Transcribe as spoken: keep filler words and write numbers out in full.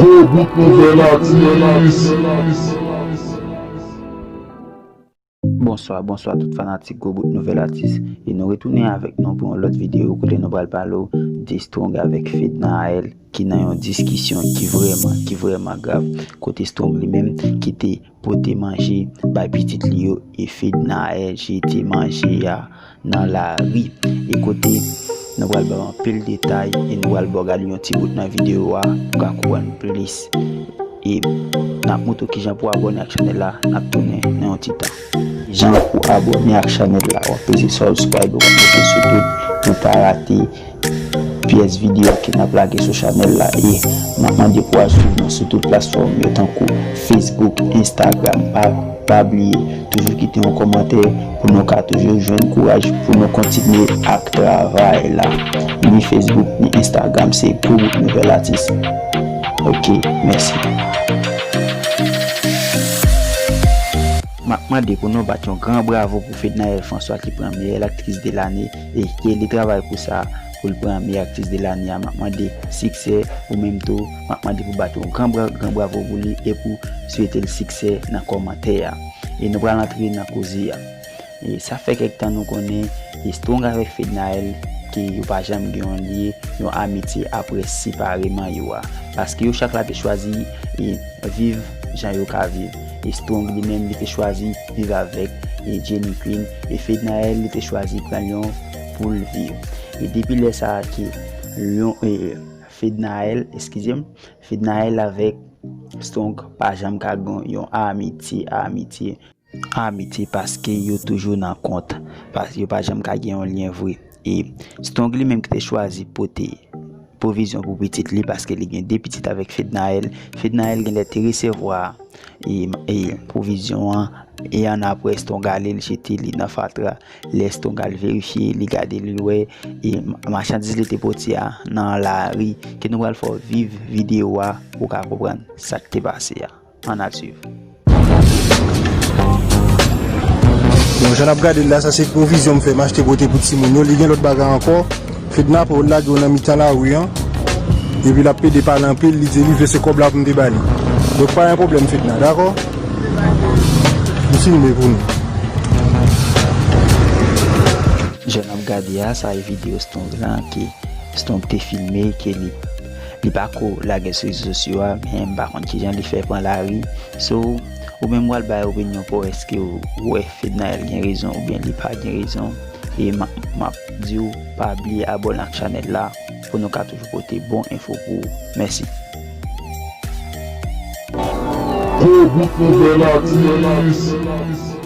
Gwo bout nouvèl atis. Bonswa, bonswa tout fanatik Gwo Bout Nouvèl Atis. E nou retounen avèk nou pou yon lòt videyo kote nou pral pale w de Strong avèk Fednaelle ki nan yon diskisyon ki vrèman, ki vrèman grav. Kote Strong li menm ki te pote manje bay pitit li yo e Fednaelle jete manje a nan lari. E kote nou pral ba w anpil detay e nou pral ba w gade yon ti bout nan videyo a pou w ka konprann plis. E n ap montre w kijan pou w abòne ak chanèl la, n ap tounen nan yon ti tan. Kijan pou w abòne ak chanèl la, w ap peze subscribe, w ap mete sou tout pou w pa rate pyès videyo ke n ap lage sou chanèl la. E n ap mande pou w al swiv nou sou tout platfòm yo tankou Facebook, Instagram. Pa, pa bliye, toujou kite yon kòmantè pou nou ka toujou jwenn kouraj pou nou kontinye ak travay la. Ni Facebook, ni Instagram, se Gwo Bout Nouvèl Atis. Ok, mèsi. M ap mande pou nou bat yon gran bravo pou Fednaelle François ki pran meyè aktris de lane e ke li travay pou sa, pou l pran meyè aktris de lane a. M ap mande siksè, ou menm tou, m ap mande pou bat yon gran bra-, gran bravo pou li e pou swete l siksè nan kòmantè a. E nou pral antre nan koze a. E sa fè kèk tan nou konnen e Strong avèk Fednaelle ke yo pa janm gen yon lyen, yon amitye apre separeman yo a. Paske yo chak la te chwazi e viv jan yo ka viv. E Strong li menm li te chwazi viv avèk e Jenny Queen e Fednaelle li te chwazi pran lyon pou l viv. E depi lè sa a ke lyon e Fednaelle, eskize m, Fednaelle avèk Strong pa janm ka gen yon amitye, amitye, amitye paske yo toujou nan kont, paske yo pa janm ka gen yon lyen vre. E Strong li menm ki te chwazi pote pwovizyon pou pitit li paske li gen de pitit avèk Fednaelle. Fednaelle genlè te resevwa e, e pwovizyon an e annapre Strong ale l jete li nan fatra. Lè Strong al verifye, li gade li wè e machandiz li te pote a nan lari. Ke nou pral fè w viv videyo a pou w ka konprann sa k te pase a. Ann al swiv. Bon, jan n ap gade l la, sa se pwovizyon m fè, m achte pote pou timoun yo. Li gen lòt bagay ankò. Fedna pou l lage w nan mitan lari an. Epi l ap pede pale anpil, li di li vle se kòb la pou m te ba li. Donk pa gen pwoblèm Fedna, dakò? M filme pou nou. Jan n ap gade a, sa e videyo Strong lan ke Strong te filme, ke li, li pa ko lage sou rezo sosyo a, men m pa konn kijan li fè pran lari. So, ou menm w al bay opinyon pa w, èske w wè Fednaelle gen rezon oubyen li pa gen rezon? E m ap, m ap di w pa bliye abòne ak chanèl la pou nou ka toujou pote bon enfo pou ou. Mèsi. Gwo bout nouvèl atis.